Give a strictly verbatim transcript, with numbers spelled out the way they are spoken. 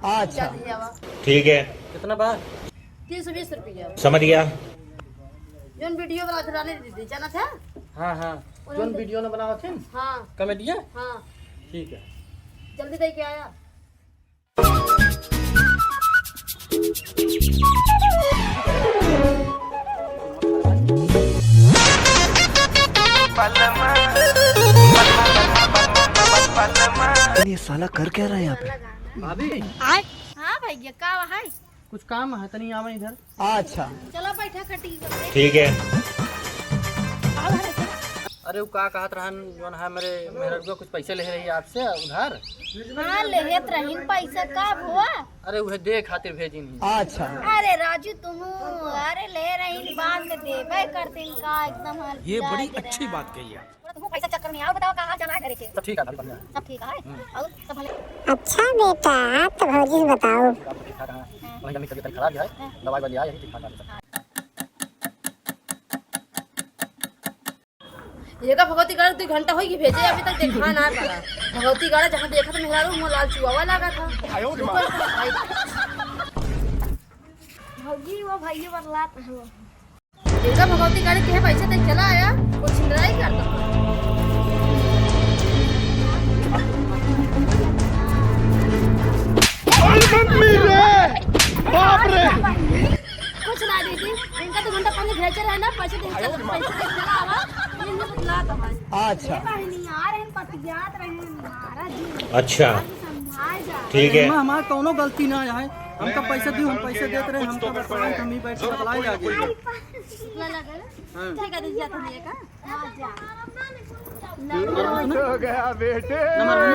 अच्छा। ठीक है। कितना बा? तीन सौ बीस रुपया। समझ गया। जौन वीडियो वाला रहने दीदी, जाना था? हाँ, हाँ। उन्होंने जौन वीडियो न बनावत हैं? हाँ। कॉमेडिया? हाँ। ठीक है। जल्दी दे के आया। ये साला कर क्या रहा है यहाँ पे? भाभी। आय? हाँ भैया, का है? कुछ काम है, तनी आवा इधर। अच्छा। चला बैठा खटी पे। ठीक है। अरे उ का कहत रहन, जौन है मेरे मेहररुआ कुछ पैसे लेहे रही आपसे उधार। हाँ, लेहत रहीन पैसा, का हुआ? अरे उहे दे खातिर भेजिन ही। अच्छा। अरे राजू तुहू, अरे ले रहीन, बाद में देबे करतीन का, एकदम हाल ये बड़ी अच्छी बात कही है। तुहू पैसा चक्कर में आओ, बताओ का हाल चाल है घरे के? सब ठीक है भाभी, बढ़िया है। सब ठीक है? हम्म। और सब भले? अच्छा बेटा, तो भौजी से बताओ। ठीक ठाक है। हाँ। वही मम्मी तबीयत खराब है। हाँ। दवाई वाली आई है, ठीक ठाक है। ये का भगवती गाड़ी दुइ घंटा होई कि भेजे, अभी तक देखा ना पड़ा। भगवती गाड़ी जहाँ देखा तो मेहरारू मुँह लाल चुआवा लगा था। भौजी वो भैया बदलात हो। इनका भगवती गाड़ी के पैसे दे चला आया, कुछ छिनराई करता। बाप रे। कुछ ना दीदी, इनका तो घंटा पानी भेजे रहे ना, पैसे दे चला, पैसे दे चला आवा, ये नहीं बदलात हमारे। अच्छा। ये बहिनी आ रहे हैं, पतियात रहे हैं, महाराज जी। अच्छा। समझाए जा। ठीक है। एमा हमार कौनो गलती ना है, हमका पैसे दी, हम पैसे देत रहे, हमका बतलाए, हम ही बैठ के बतलाए जाके। हाँ। ठीक है, दीदी, जाते हैं का? हाँ, जा। हो गया बेटे। नंबर वन।